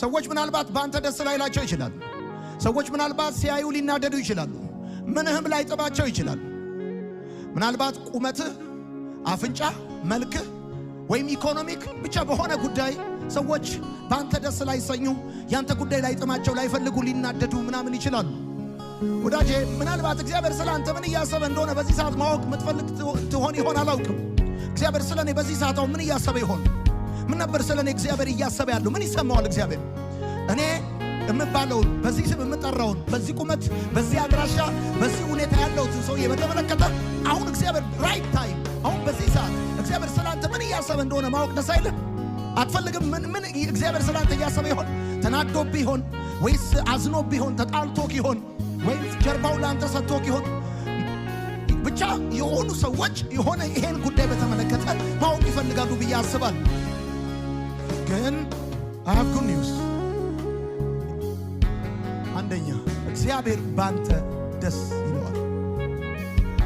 ሰዎች ምናልባት በአንተ ደስ ላይላቸው ይችላሉ። ሰዎች ምናልባት ሲያዩ ሊናደዱ ይችላሉ። ምንህም ላይጥማቸው ይችላል። ምናልባት ቁመትህ፣ አፍንጫ፣ መልክህ ወይም economic ብቻ በሆነ ጉዳይ ሰዎች በአንተ ደስ ላይሰኙ፣ ያንተ ጉዳይ ላይጥማቸው፣ ላይፈልጉ፣ ሊናደዱ ምናምን ይችላሉ። ወዳጄ፣ ምናልባት እግዚአብሔር ስለ አንተ ምን እያሰበ እንደሆነ በዚህ ሰዓት ማወቅ የምትፈልግ ትሆን ይሆን፣ አላውቅም። እግዚአብሔር ስለ እኔ በዚህ ሰዓት አሁን ምን እያሰበ ይሆን? ምን ነበር ስለ እኔ እግዚአብሔር እያሰበ ያለው? ምን ይሰማዋል እግዚአብሔር? እኔ የምባለውን፣ በዚህ ስም የምጠራውን፣ በዚህ ቁመት፣ በዚህ አድራሻ፣ በዚህ ሁኔታ ያለሁትን ሰውዬ በተመለከተ አሁን እግዚአብሔር right time አሁን በዚህ ሰዓት እግዚአብሔር ስለ አንተ ምን እያሰበ እንደሆነ ማወቅ ደስ አይልህ? አትፈልግም? ምን ምን እግዚአብሔር ስለ አንተ እያሰበ ይሆን? ተናዶብህ ይሆን ወይስ አዝኖብህ ይሆን? ተጣልቶህ ይሆን ወይም ጀርባውን ለአንተ ሰጥቶህ ይሆን? ብቻ የሆኑ ሰዎች የሆነ ይሄን ጉዳይ በተመለከተ ማወቅ ይፈልጋሉ ብዬ አስባለሁ። ግን I have good news። አንደኛ፣ እግዚአብሔር ባንተ ደስ ይለዋል።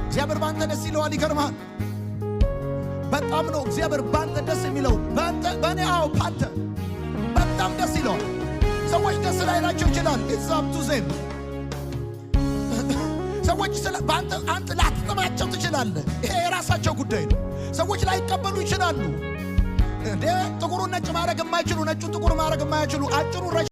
እግዚአብሔር ባንተ ደስ ይለዋል። ይገርምሃል። በጣም ነው እግዚአብሔር ባንተ ደስ የሚለው። ባንተ፣ በእኔ፣ አዎ፣ ባንተ በጣም ደስ ይለዋል። ሰዎች ደስ ላይላቸው ይችላል። It's up to them። ሰዎች ስለ በአንተ አንተ ላትጥማቸው ትችላለህ። ይሄ የራሳቸው ጉዳይ ነው። ሰዎች ላይቀበሉ ይችላሉ። እንዴ፣ ጥቁሩን ነጭ ማድረግ የማይችሉ፣ ነጩን ጥቁር ማድረግ የማይችሉ፣ አጭሩን